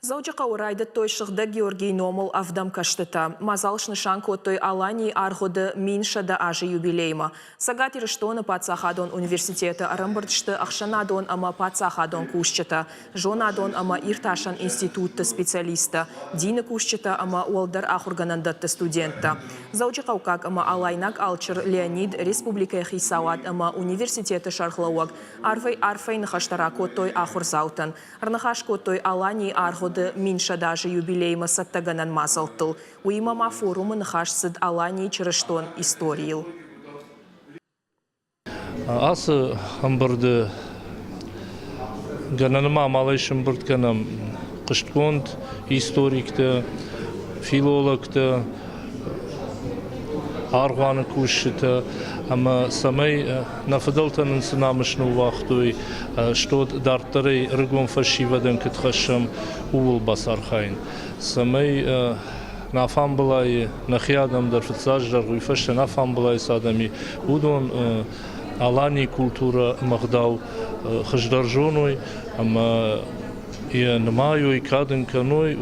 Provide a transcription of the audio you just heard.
Дзӕуджыхъӕуы райдыдтой Сыгъдӕг Георгийы номыл ӕвдӕм кӕстытӕ. Мадзал снысан кодтой Аланийы аргъуыды 1100 азы юбилеймӕ. Цӕгат Ирыстоны паддзахадон университеты ӕрӕмбырд сты ӕхсӕнадон ӕмӕ паддзахадон кусджытӕ, зонадон ӕмӕ иртасӕн институтты специалисттӕ, дины кусджытӕ ӕмӕ уӕлдӕр ахуыргӕнӕндӕтты студенттӕ. Дзӕуджыхъӕуккаг ӕмӕ алайнаг алчыр Леонид, республикӕйы хицауад ӕмӕ университеты сӕргълӕууӕг арвӕй арфӕйы ныхӕстӕ ракодтой ахуырдзаутӕн. Ӕрныхас кодтой Аланийы аргъуыды 1100 азы юбилеймӕ цӕттӕгӕнӕн мадзӕлттыл. Уыимӕ ма форумы ныхас цыд Аланийы чырыстон историйыл. Ацы ӕмбырды гӕнӕн ма амалӕй сӕмбырд кӕнӕм хъуыстгонд историктӕ, филологтӕ, аргъуаны кусджытӕ ӕмӕ цӕмӕй нӕ фыдӕлтӕ нын цы намыс ныууагътой, стод дарддӕрӕй ӕрыгон фӕсивӕдӕн куыд хӕссӕм, ууыл бацархайын. Цӕмӕй нӕ афамбылайы нӕхи адӕм дӕр фыццаджыдӕр уый фӕстӕ нӕ афамбылайы цы адӕм и, уыдон Аланийы культурӕ ӕмӕ ӕгъдау хуыздӕр зоной ӕмӕ йӕ нымайой, кад ын кӕной.